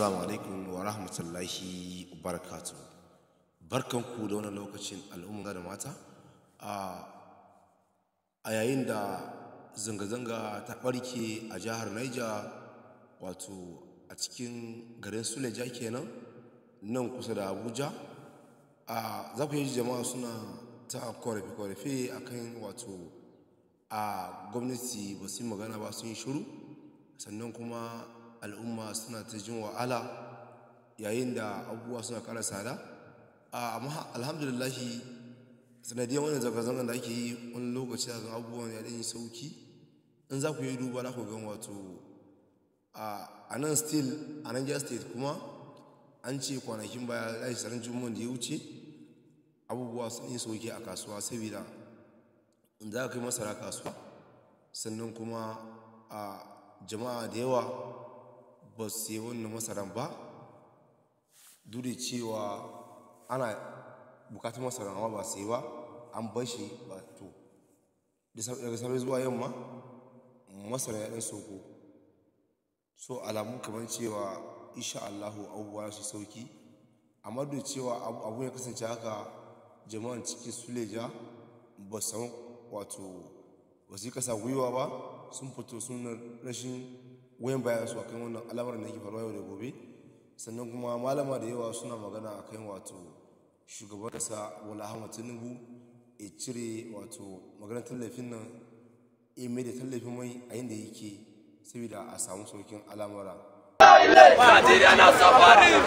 Assalamu alaikum wa rahmatullahi wa barakatuh. Barkanku da wannan lokacin, al'umma da mata. A yayin da zanga-zanga ta ɓarke a jihar Niger, wato a cikin garin Suleja kenan, nan kusa da Abuja. Za ku yi jama'a suna ta korafe-korafe akan wato a gwamnati ba su yi magana ba, sun yi shiru. Sannan kuma al'umma suna ta jin wahala yayin da abubuwa suna ƙara tsada. Amma alhamdulillahi, sanadiyar wannan zanga-zangar da ake yi, wani lokaci za ga abubuwan ya ɗan yi sauki. In za ku yi duba, za ku gan wato a nan still a Niger State kuma an ce kwanakin baya, ran Juma'an da ya wuce, abubuwa sun yi sauki a kasuwa, saboda in za ka kai masara kasuwa, sannan kuma a jama'a da yawa ba su sayi wannan masaran ba, duk da cewa ana bukatar masaran, amma ba su sayi ba, an bar shi ba. To, daga safe zuwa yamma masara ya ɗan sauko. So alamu kamar cewa insha Allahu abubuwa su sauki. Amma duk da cewa abun ya kasance haka, jama'an cikin Suleja ba su samu, wato ba su yi kasa gwiwa ba, sun fito suna rashin goyon bayan su akan wannan al'amuran da yake faruwa yau da gobe. Sannan kuma malama da yawa suna magana akan wato shugaban kasa Bola Ahmad Tinubu ya cire wato maganar tallafin nan, ya mai da tallafin mai a yanda yake, saboda a samu saukin al'amura. Nigeria na suffering.